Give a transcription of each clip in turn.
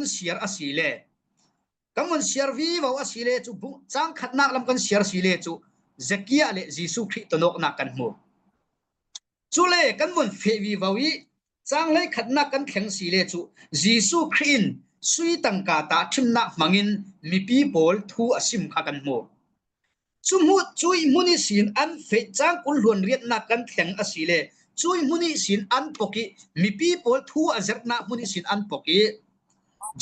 siar a si le kan von siar vivo a si le cu cang khatnak lam kan siar si le cu Zakia le Jesuh Khrih tonawknak kan hmu. Cule kan von feh vivo i caanglei khatnak kan thleng si le cu Jesuh Khrih in sui tangka tahṭhimnak hmangin mipi pawl thu a sim kha kan hmuh. Cu cui hmun i sin an feh cang kul hluan rianhnak kan thleng a si le cui hmun i sin an pok i mipi pawl thu a zerhnak hmun i sin an pok i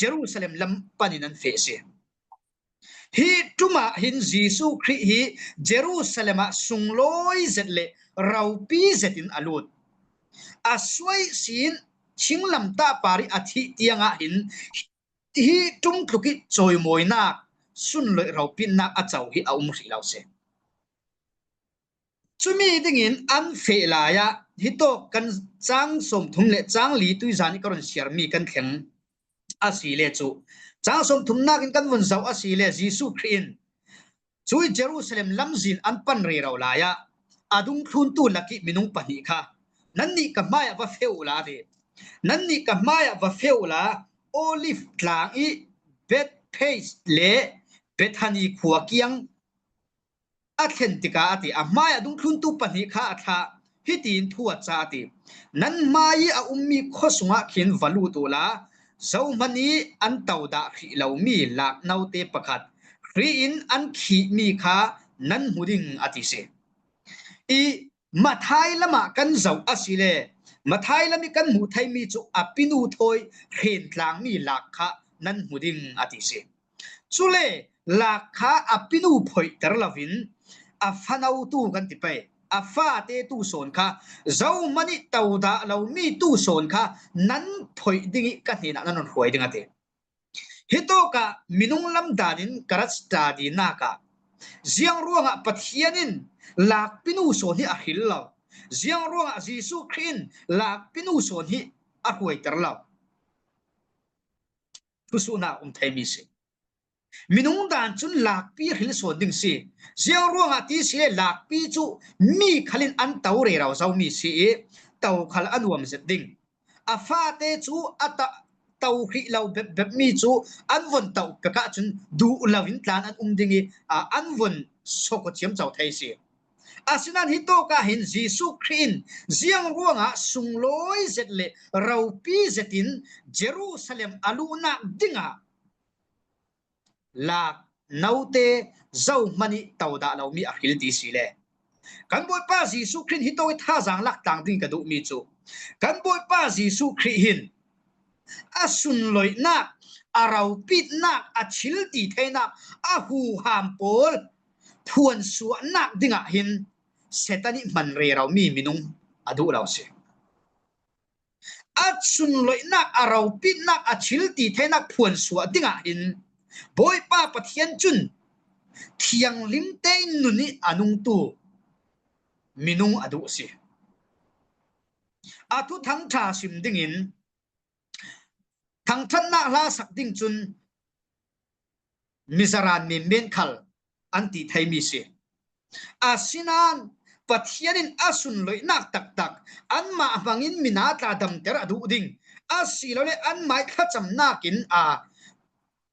Jerusalem lam pan in an feh si. Hi ṭum ah hin Jesuh Khrih hi Jerusalem ah sunglawi zet le ropi zet in a lut. A suai sin thinglamtah par i a thih tiangah hin hi ṭum tluk i cawimawinak sunlawih ropinnak a co hi a um hrih lo si. Cumi dingin an feh lai ah hi tawk kan caang 30 le caang li tuizan i ka run siarmi kan thleng a si le cu caang 30 nak in kan vun zoh a si le Jesuh Khrih in cui Jerusalem lamzin an pan rero lai ah a dungthluntu laki minung pahnih kha nannih ka hmai ah va fe u la ti nannih ka hmai ah va fe u la Olive tlang i Bethphage le Bethany khua kiang A thlen tikah a ti. A hmai a dungthluntu pahnih kha a thlah. Hitin thu a ca a ti. Nan hmai i a ummi khua sungah khin va lut u la, zohhmanh i an to dah hrih lomi lak note pakhat hri in an khihmi kha nan hmu ding a ti si. I Mathai lam ah kan zoh a si le Mathai lam i kan hmuh theimi cu a pinu thawi hrentlangmi lak kha nan hmu ding a ti si. Cule lak kha a pinu phoihter loin a fano tu kan ti pei. A fate tu sawn kha zohmanh i to dah lomi tu sawn kha nan phoih ding i ka hnenah nan hruai ding a ti. Hi tawk ah minung lamdan in ka rat study nak ah ziang ruangah Pathian in lakpinu sawn hi a hril lo. Ziang ruangah Jesuh Khrih in lakpinu sawn hi a hruaiter lo. Thusuhnak um theimi si. Minung dan cun lakpi hril sawn ding si. Ziang ruangah ti si le lakpi cu mi khal in an to rero zomi si i to khal a nuam zet ding. A fate cu a to hrih lo bepbepmi cu an von to pek ahcun duh lo in tlan an um ding i an von sawk thiam co thei si. Asinain hi tawk ah hin Jesuh Khrih in ziang ruangah sunglawi zet le ropi zet in Jerusalem a luhnak dingah Lak note zohhmanh i to dah lomi a hril ti si le kan Bawipa Jesuh Khrih hi tawi thazaang lak tlang ding ka duhmi cu kan Bawipa Jesuh Khrih hin a sunloihnak a ropitnak a thil ti theinak a huham pawl phuan suahnak dingah hin Satan nih hman reromi minung a duh lo si. A sunloihnak, a ropitnak, a thil ti theinak phuan suah dingah hin Bawipa Pathian cun thianghlim tein nun i a nungtu minung a duh si. A thu thangṭha sim dingin thangṭhatnak hla sak ding cun mizaran mi menkhal an ti theimi si. Asinain Pathian in a sunloihnak taktak anmah hmangin mina tla damter a duh ding asilole anmah thlacamnak in a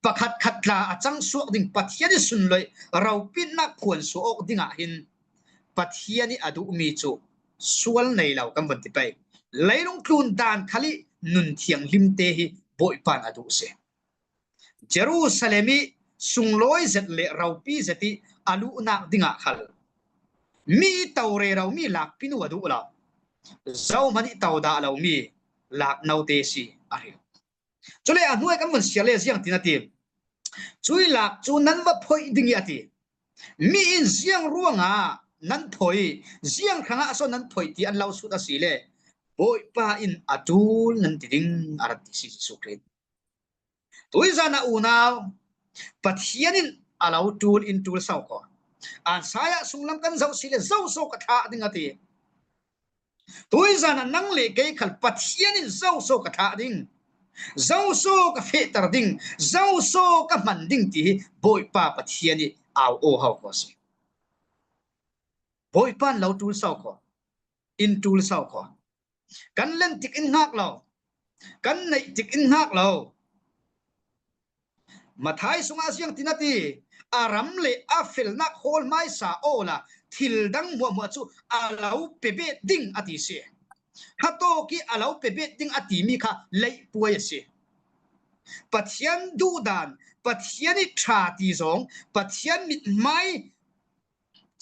pakhat khat tla a cang suak ding Pathian i sunloih ropinnak phuan suah awk ding ah hin Pathian i a duhmi cu sual nei lo kan von ti pei leilung tlun dan khal i nun thianghlim te hi Bawipa a duh si. Jerusalem i sunglawi zet le ropi zet i a luhnak dingah khal mi to reromi lakpinu a duh lo. Zohmanh i to dah lomi lak note si a hril. Cule a hnuai kan vun siar le ziang tin a ti. Cui lak cu nan va phoih ding i a ti. Mi in ziang ruangah nan phoi, ziang hrangah so nan phoi ti an lo sut a si le Bawipa in a ṭul nan ti ding a rat ti si Jesuh Khrih. Tuizan ah unau Pathian in a lo ṭul in ṭul sau ko. An sai ah sunglam kan zoh si le zo so ka thlah ding a ti. Tuizan ah nang le kei khal Pathian in zo so ka thlah ding. Zo so ka fehter ding. Zo so ka hman ding ti hi Bawipa Pathian i au aw hau ko si. Bawipa an lo ṭul sau ko. In ṭul sau ko. Kan len tik in hngak lo. Kan neih tik in hngak lo. Mathai sungah siang tin a ti a ram le a felnak hawl hmaisa aw la thil dang hmuahhmuah cu a lo pe bet ding a ti si. Hatawk i a lo pe bet ding a timi kha leih puai a si. Pathian duhdan, Pathian i ṭha ti zong, Pathian mithmai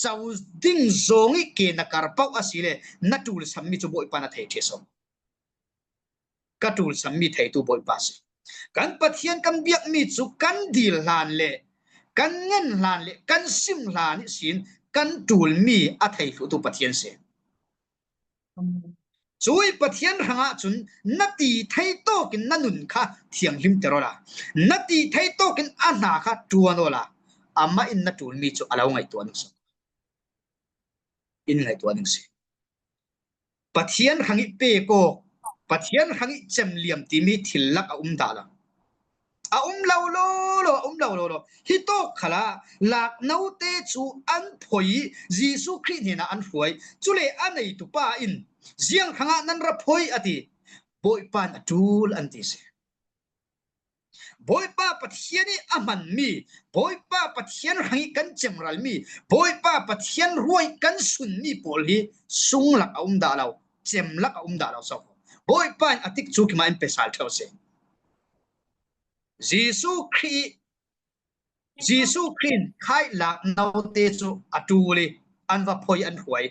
co ding zong i ke na kar paoh a si le na ṭul sammi cu Bawipa na thei ṭhe sawm. Ka ṭul sammi theitu Bawipa si. Kan Pathian kan biakmi cu kan dil hlan le kan ngen hlan le kan sim hlan i sin kan ṭulmi a thei hlutu Pathian si. Cui Pathian hrangah cun na ti thei tawkin na nun kha thianghlim ter la. Na ti thei tawkin a hna kha ṭuan la. Amah in na ṭulmi cu a lo ngaihtuah ning si. In ngaihtuah ning si. Pathian hrang i pek awk, Pathian hrang i cemliam timi thil lak a um dah lo. A um lo law law, a um lo law law. Hi tawk khala lak note cu an phoi i Jesuh Khrih hnenah an hruai. Cule a neitu pa in ziang hrangah nan ra phoi a ti. Bawipa a ṭul an ti si. Bawipa Pathian i a hmanmi, Bawipa Pathian hrang i kan cemralmi, Bawipa Pathian ruai kan sunmi pawl hi sunglak a um dah lo, cemlak a um dah lo so. Bawipa in a tik cu kima in pesal theo si. Jesuh Khrih Jesuh Khrih khai lak naute cu a ṭul i an va phoi an hruai.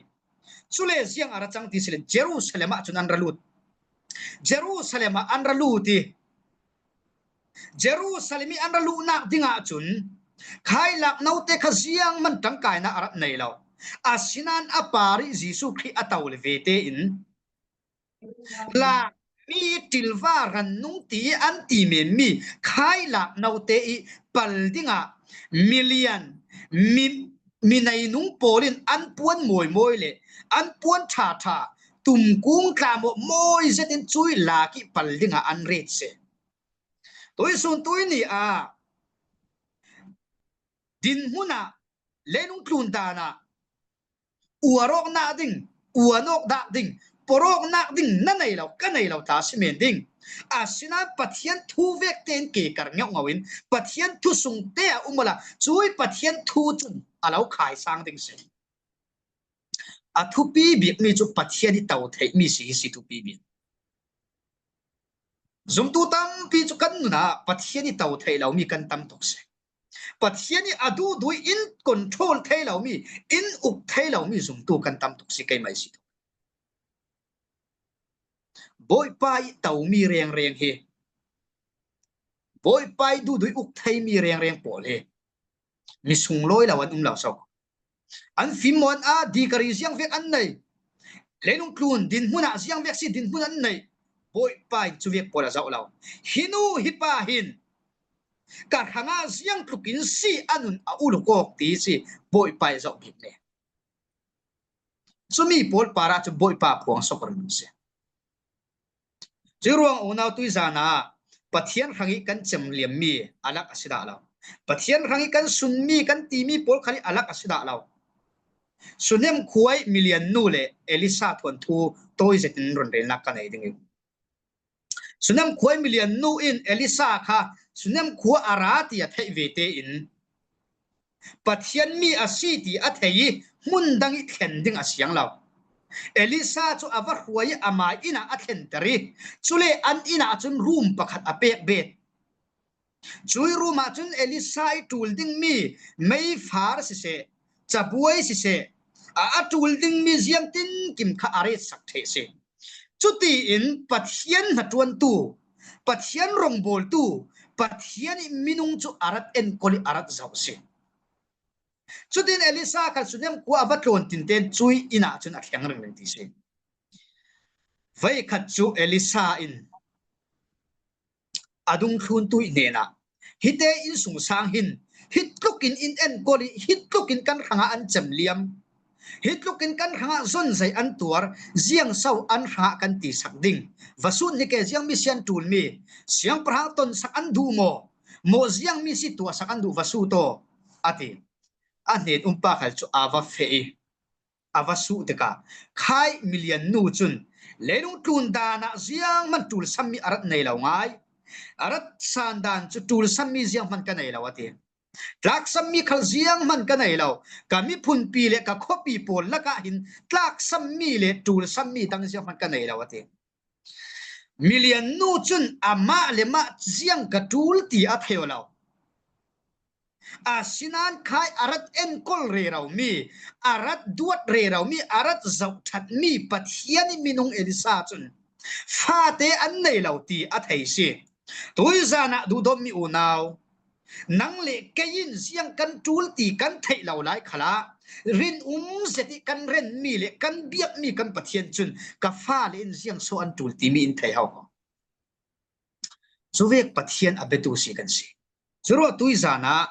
Cule ziang a ra cang ti silin Jerusalem ah cun an ra lut. Jerusalem ah an ra lut i Jerusalem i an ra luhnak ding ah cun khailak note kha ziang man ṭangkainak a rak nei lo. Asinain a par i Jesuh Khrih a to le ve tein Lakmi ṭilva rannung ti an ti menmi khailak note i pal dingah milian mi mi neinung pawl in an puan mawimawi le an puan ṭhaṭha tumkung tla maw mawi zet in cui lak i pal dingah an ret si. Tuisun tui ni ah dinhmun ah leilung tlun dan ah uarawknak ding uanawk dah ding porawknak ding na nei lo ka nei lo ta si men ding asinain Pathian thu vek tein ke kar ngeuh ngau in Pathian thu sung te a umala cui Pathian thu cun alo khai sang ding si a thupi bik mi cu Pathian i to theih mi si hi si thupi bik zumtu tampi cu kan nun ah Pathian i to theih lo mi kan tam tuk si Pathian i a duhduh in control thei lomi, in uk thei lomi zumtu kan tam tuk si keimah si tuk. Bawipa i tomi rengreng hi Bawipa i duhduh uk theimi rengreng pawl hi mi sunglawi lo an um lo so. An fimmuan ah dikari ziang vek an nei. Leilung tlun dinhmun ah ziang vek si dinhmun an nei. Bawipa in cu vek pawl a zoh lo. Hi nu hi pa hin ka hrangah ziang tluk in si anun a ulukawk ti si Bawipa i zoh bik ne. Cumi pawl para cu Bawipa phuang sok rin si. Curuang unau tuizan ah Pathian hrang i kan cem liammi alak a si dah lo. Pathian hrang i kan sunmi kan timi pawl kha alak a si dah lo. Sunem khuai milian nu le Elisa thuanthu tawi zet in run relnak ka nei ding in. Sunem khuai milian nu in Elisa kha Sunem khua a ra ti a theih ve te in Pathian mi a si ti a thei i hmun dang i thlen ding a siang lo. Elisa cu a va hruai i amah inn ah a thlenter i cule an inn ah cun room pakhat a pek bet. Cui room ah cun Elisa i ṭul dingmi meifar siseh, cabuai siseh, a ṭul dingmi ziangtin kim kha a ret sak ṭheh si. Cuti in Pathian hnaṭuantu, Pathian rawngbawltu, Pathian i minung cu a rat enkawl i a rat zoh si. Cutin Elisa kha Sunem khua a va tlawn tinten cui inn ah cun a thleng ringring ti si. Voikhat cu Elisa in A dungthluntu hnenah hite inn sungsang hin hi tluk in in enkawl i hi tluk in kan hrangah an cem liam. Hi tluk in kan hrangah zonzai an tuar, ziangso an hrangah kan ti sak ding. Vasun hi ke ziang mi sian ṭul mi, siangpahrang ton sak an duh maw? Maw ziang mi si tuah sak an duh vasu to? A ti. A hnen umpa khal cu aa va feh i a va suh tikah khai milian nu cun leilung tlun dan ah ziang man ṭul sammi a rat nei lo ngai. A rat san dan cu ṭul sammi ziang hmanh ka nei lo a ti. Tlaksammi khal ziang hmanh ka nei lo. Ka miphunpi le ka khuapi pawl lakah hin tlaksammi le ṭul sammi dang ziang hmanh ka nei lo a ti. Milian nu cun amah le mah ziang ka ṭul ti a thei lo. Asinain khai a rat enkawl reromi, a rat duat reromi, a rat zohṭhatmi Pathian i minung Elisa cun fate an nei lo ti a thei si. Tuizan ah duhdawtmi unau, nang le kei in ziang kan ṭul ti kan theih lo lai khalah rin um zet i kan renmi le kan biakmi kan Pathian cun ka fale in ziang so an ṭul timi in thei hau ko. Cu vek Pathian a biatu si kan si. Curuah tuizan ah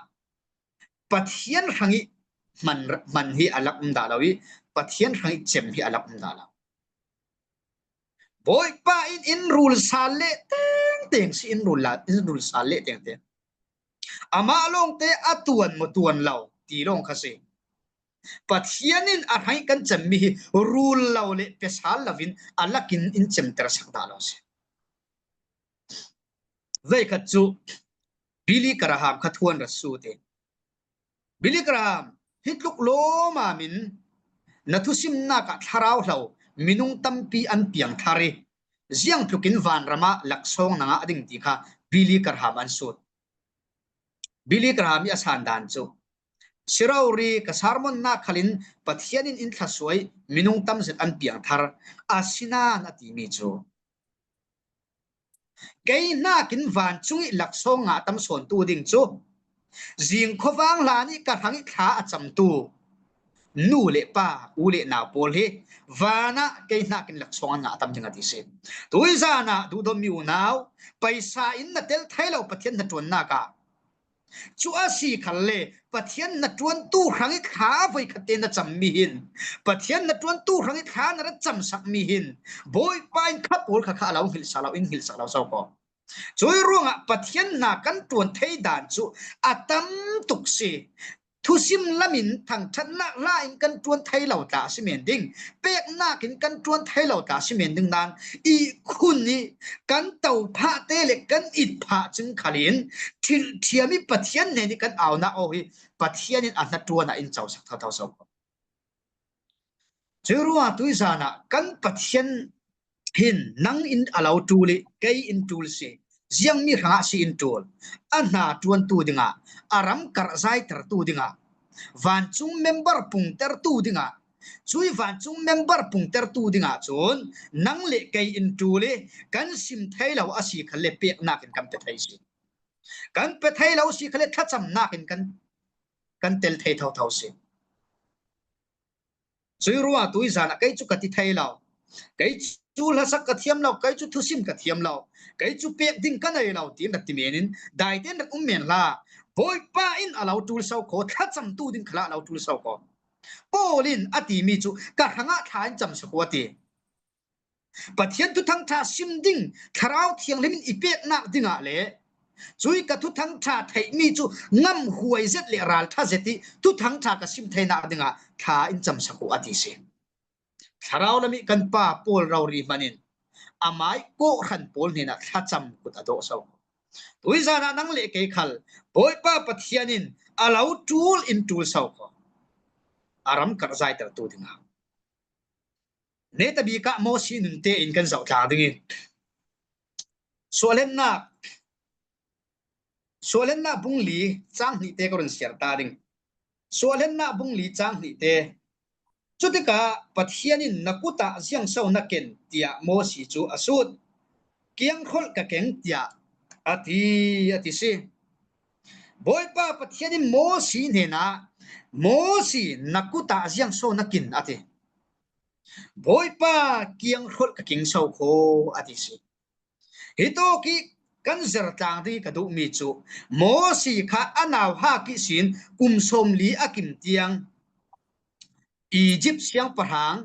Pathian hrang i hman, hman hi a lak um dah lo i Pathian hrang i cem hi a lak um dah lo. Bawipa in in rul sal le teng teng si in rul la in rul sal le teng teng. Amah lawng te a tuan maw tuan lo ti lawng kha si. Pathian in a hraih kan cemmi hi rul lo le pesal lo in a lakin in cemter sak dah lo si. Voikhat cu Billy Graham kha thuan ra su te. Billy Graham, hi tluk lawmam in na thusimnak ah thlarau hlo minung tampi an piang thar i ziang tluk in vanram ah laksawng nang ah a ding ti kha Billy Graham an sut. Billy Graham i a san dan cu Sirori ka sermon nak khal in Pathian in in thlasuai minung tam zet an piang thar asinan a timi cu Kei nakin vancung i laksawng ngah tam sawntu ding cu zing khuavang hlan i ka hrang i thla a camtu nu le pa u le nau pawl hi van ah kei nakin laksawng an ngah tam ding a ti si. Tuizan ah duhdawtmi unau paisa in na tel thai lo Pathian na ṭuannak ah Cu a si khal le Pathian na ṭuantu hrang i thla voikhat te na cammi hin Pathian na ṭuantu hrang i thla na rat cam sakmi hin Bawipa in kha pawl kha kha a lo hngilh sak lo in hngilh sak lo so kaw. Cui ruangah Pathian hna kan ṭuan thei dan cu a tam tuk si. Thusim lam in thangṭhatnak hla in kan ṭuan thai lo tla a si men ding. Peknak in kan ṭuan thai lo tla a si men ding nain ihkhun i kan to phah te le kan it phah cun khal in thil thiam i Pathian hnen i kan aunak aw hi Pathian in a hnaṭuan ah in co sak thotho so ko. Cu ruangah tuizan ah kan Pathian hin nang in a lo ṭul i kei in ṭul si, ziangmi hrangah si in ṭul, a hna ṭuantu dingah, a ram karhzaitertu dingah, vancung member pungtertu dingah, cui vancung member pungtertu dingah cun nang le kei in ṭul i kan sim thai lo a si khal le peknak in kan pe thai si. Kan pe thai lo si khal le thlacamnak in kan kan tel thei thotho si. Cui ruang tu zan ah kei cu ka ti thei lo. Kei cu hlasak ka thiam lo, kei cu thusim ka thiam lo, kei cu pek ding ka nei lo tiin rak ti men in dai tein rak um men hlah. Bawipa in a lo ṭul so ko, thlacam tu ding khala a lo ṭul so ko. Paul in a timi cu ka hrangah thla in cam sako a ti. Pathian thuthang ṭha sim ding Thlarau Thianghlim in i peknak dingah le cui ka thuthang ṭha theihmi cu ngam huai zet le ralṭha zet i thuthang ṭha ka sim theinak dingah thla in cam sak u a ti si. Thlarau lam i kan pa Paul rori hman in amai kawhhran pawl hnenah thlacam kut a dawh so. Tuizan ah nang le kei khal Bawipa Pathian in a lo ṭul in ṭul so ko. A ram karh zaitertu dingah. Netabik ah Moses nun tein kan zoh tlang ding in sualhennak sualhennak bungli cang hnih te ka run siar ta ding sualhennak bungli cang hnih te cutikah Pathian in na kut ah ziangso na ken tiah Moses cu a sut kiangkholh ka keng tiah a ti a ti si Bawipa Pathian in Moses hnenah Moses na kut ah ziangso na kin a ti Bawipa kianghrolh ka king so khaw a ti si. Hi tawk i kan zertlang ding ka duhmi cu Moses kha a nau haki sin kum 40 a kim tiang Egypt siangpahrang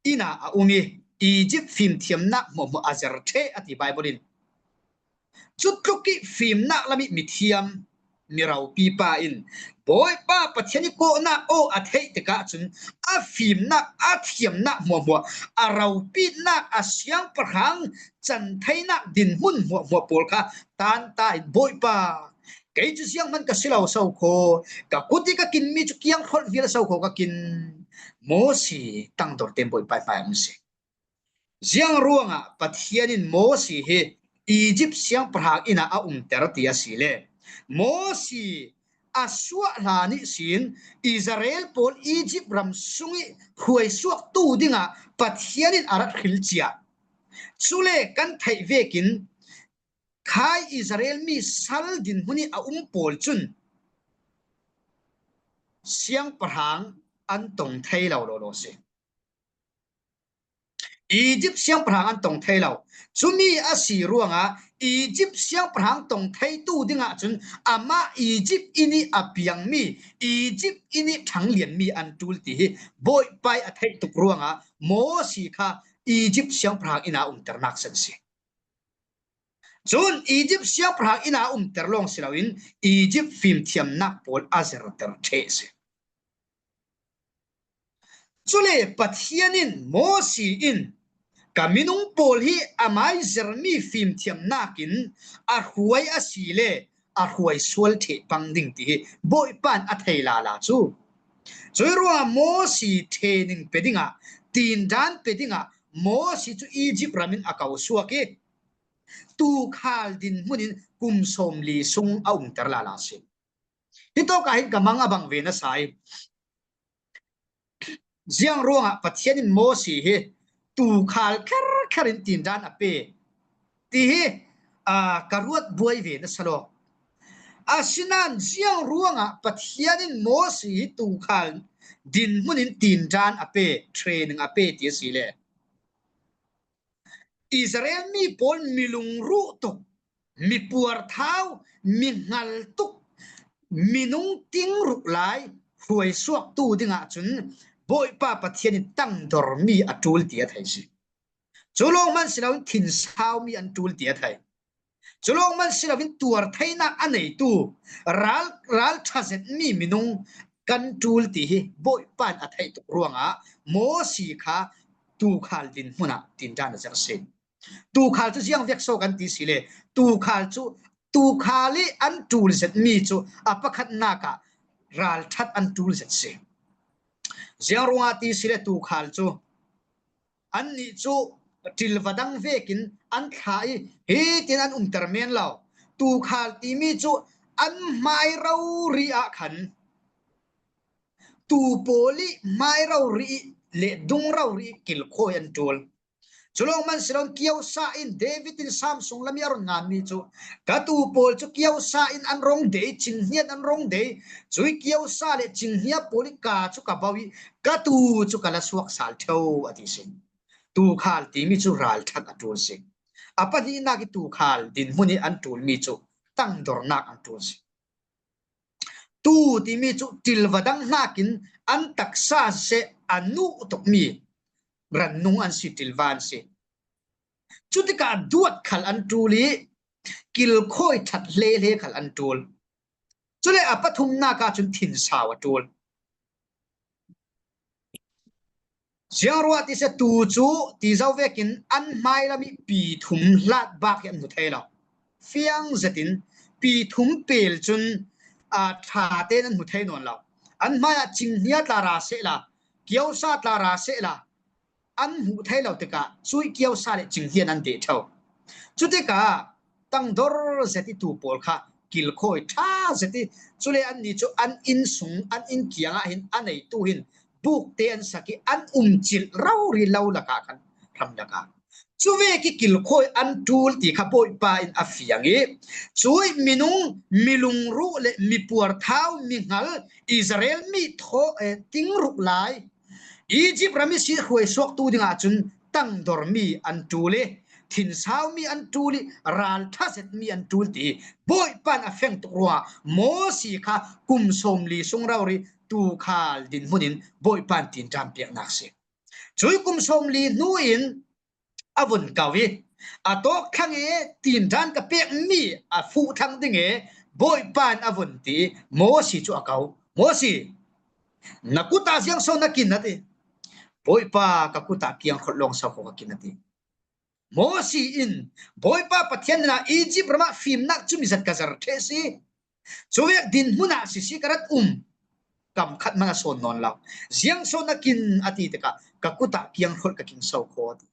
inn ah a um i Egypt fimthiamnak hmuahhmuah a zer ṭheh a ti Bible in. Cu tluk i fimnak lam i mithiam, Miropi pa in Bawipa Pathian i kawhnak aw a theih tikah cun a fimnak, a thiamnak hmuahhmuah, a ropitnak, a siangpahrang cantheinak dinhmun hmuahhmuah pawl kha tanta in Bawipa kei cu siang hmanh ka si lo so khaw ka kut i ka kinmi cu kiang hrolh vial so khaw ka kin Moses tangdor te Bawipa hmai um si. Ziang ruangah Pathian in Moses hi Izipt siangpahrang inn ah a umter ti a si le Moses a suah hlan i sin Israel pawl Izipt ram sung i hruaisuaktu dingah Pathian in a rak hril cia. Cule kan theih vekin khai Israel mi sal dinhmun i a um pawl cun siangpahrang an tong thei lo lawlaw si. Izipt siangpahrang an tong thai lo. Cumi a si ruangah Izipt siangpahrang tong thaitu dingah cun amah Izipt inn i a piangmi, Izipt inn i ṭhanglianmi an ṭul ti hi Bawipa i a theih tuk ruangah Moses kha Izipt siangpahrang inn ah umternak san si. Cun Izipt siangpahrang inn ah umter lawng si loin Izipt fimthiamnak pawl a zerter ṭheh si. Cule Pathian in Moses in ka minung pawl hi amai zermi fimthiamnak in a hruai a si le a hruai sual ṭheh pang ding ti hi Bawipa in a thei la la cu. Cui ruangah Moses training pe dingah tindan pe dingah Moses cu Egypt ram in a ko suak i tuukhal dinhmun in kum 40 sung a umter la la si. Hi tawk ah hin ka mang a bang ve nasa i ziang ruangah Pathian in Moses hi tuukhal kherkher in tindan a pe ti hi uh, ka ruat buai ve nasa lo. Asinain ziang ruangah Pathian in Moses hi tuukhal dinhmun in tindan a pe, training a pe ti a si le. Israel mi pawl milungruh tuk mi puarthau, mi hngal tuk, minung tingruk lai hruaisuaktu dingah cun Bawipa Pathian in tangdormi a ṭul ti a thei si. Cu lawng hmanh si loin thinsaumi an ṭul ti a thei. Cu lawng hmanh si loin tuar theinak a neitu ral ral ṭha zetmi minung kan ṭul ti hi Bawipa in a theih tuk ruangah Moses kha tuukhal dinhmun ah tinṭan a ser si. Tuukhal cu ziang vek so kan ti si le tuukhal cu tuukhal i an ṭul zetmi cu a pakhatnak ah ralṭhat an ṭul zet si. Ziang ruangah ti si le tuukhal cu annih cu ṭilva dang vekin an thlah i hi tin an umter men lo. Tuukhal timi cu an hmai rori ah khan tuu pawl i hmai rori le dung rori kilkhawi an ṭul. Culawng man siloin kiosa in David in Samsung lami a ron nganmi cu ka tuu pawl cu kiosa in an rong dei cinghngia an rong dei cui kiosa le cinghngia pawl i ka cu ka bo i ka tuu cu ka la suak sal theo a ti si. Tuukhal timi cu ralṭhat a ṭul si. A pahnihnak i tuukhal dinhmun i an ṭulmi cu tangdornak an ṭul si. Tuu timi cu ṭilva dang nakin an taksa siseh a nuh tukmi rannung an si, ṭilva an si. Cu tikah duat khal an ṭul i kilkhawi ṭhat hlehle khal an ṭul. Cule a pathumnak ah cun thinsau a ṭul. Ziangruah ti seh tuu cu ti zo vekin an hmailam i pi thum hlat bak hi an hmu thai lo. Fiang zetin pi thum pel cun ṭha tein an hmu thai nawn lo. An hmai ah cinghngia tla ra seh la, kiosa tla ra seh la, an hmuh thai lo tikah cui kiosa le cinghngia an deh ṭheo. Cu tikah tangdor zet i tuu pawl kha kilkhawi ṭha zet i cule annih cu an inn sung an inn kiang ah hin a neitu hin buk te an sak i an um cilh rori lo lakah khan ram lakah cu ve ki kilkhawi an ṭul ti kha Bawipa in a fiang i cui minung milungruh le mipuarthau mihngal Israel mi thaw tingruk lai Egypt ram i si hruai suaktu dingah cun tangdormi an ṭul i thinsaumi an ṭul i ralṭha zetmi an ṭul ti Bawipa a feng tuk ruangah Moses kha kum 40 sung rori tuukhal dinhmun in Bawipa an tinṭam piaknak si. Cui kum 40 hnu in a vun kau i a tawk thlang i tinṭan ka pekmi a fuh thlang ding i. Bawipa in a vun ti i Moses cu a ko. Moses, na kut ah ziang so na kin a ti. Bawipa ka kut ah kiang kholh lawng so ko ka kin a ti. Moses in Bawipa Pathian na Egypt ram ah fimnak cu mizat ka zer ṭhe si. Cu vek dinhmun ah sisi ka rat um. Kam khat man a sawn nawn lo. Ziang so na kin a ti tikah ka kut ah kiang hrolh ka king so kho a ti.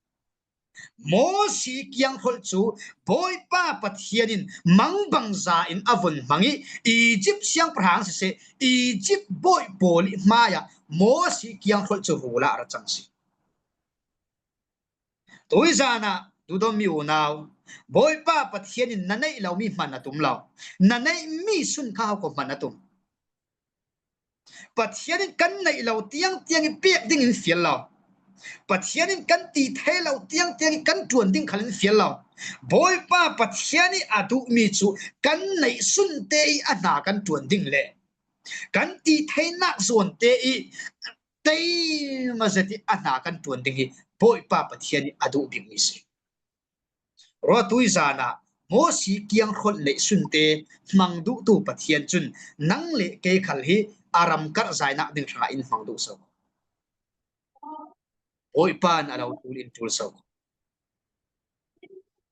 Moses kiang hrolh cu Bawipa Pathian in mangbang za in a vun hmang i Egypt siangpahrang siseh Egypt bawi pawl i hmai ah Moses kiang hrolh cu rul ah ra cang si. Tuizan ah duhdommi unau, Bawipa Pathian in na neih lomi hman a tum lo. Na neihmi sun kha hau ko hman a tum. Pathian in kan neih lo tiangtiang i pek ding in fial lo. Pathian in kan ti thei lo tiangtiang i kan ṭuan ding khal in fial lo. Bawipa Pathian i a duhmi cu kan neih sun te i a hna kan ṭuan ding le kan ti theinak zawn te i teima zet i a hna kan ṭuan ding hi Bawipa Pathian nih a duh bikmi si. Ruatui zan ah Moses kianghrolh le sunte hmang duhtu Pathian cun nang le kei khal hi a ram karh zainak ding hrangah in hmang duh so. Bawipa in a lo tul in tul so.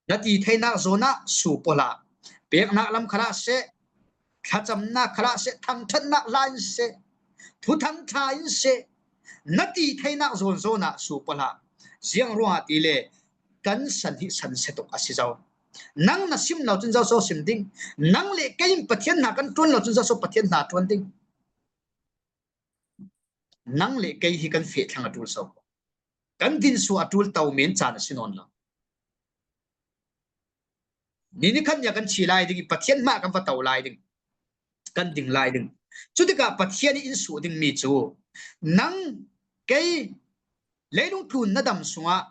Na ti theinak zawn ah su pawl ah peknak lam kha seh, thlacamnak kha seh, thangṭhatnak hla in seh, thuthang ṭha in seh, na ti theinak zawn zawn ah su pawl ah ziang ruangah ti le kan san hi san se tuk a si zo. Nang na sim lo cun zo so sim ding. Nang le kei in Pathian hna kan ṭuan lo cun zo so Pathian hna ṭuan ding. Nang le kei hi kan feh thlang a ṭul so. Kan din su a ṭul to men caan a si nawn lo. Ni ni khan ya kan chi lai ding i Pathian mah kan va to lai ding. Kan ding lai ding. Cu tikah Pathian i in su ding mi cu nang kei leilung tlun na dam sungah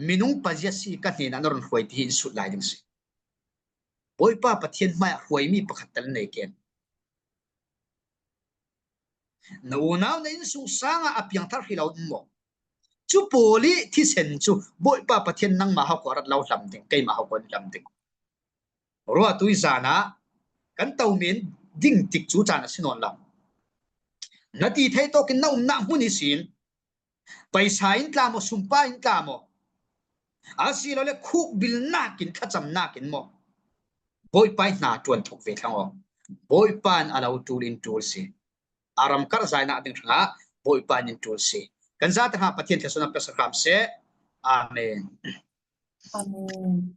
minung pazia si ka hnen ah na ron hruai ti hi in sut lai ding si. Bawipa Pathian hmai ah hruaimi pakhat tal nei ken. Na unau na innsung sang ah a piangthar hrih lo maw? Cu pawl i thisen cu Bawipa Pathian nangmah hau ko rat lo hlam ding, keimah hau ko in hlam ding. Rua tui zan ah kan to men ding tik cu caan a si nawn lo. Na ti thei tawk in na umnak hmun i sin Paisa in tla maw sumpa in tla maw asilole khukbilnak in thlacamnak in maw Bawipa hna ṭuan thawk ve thlang aw. Bawipa in a lo ṭul in ṭul si. Aram karh zainak ding hrangah Bawipa in ṭul si. Kan zate hnga Pathian thlasuna pe hram seh. Amen. Amen.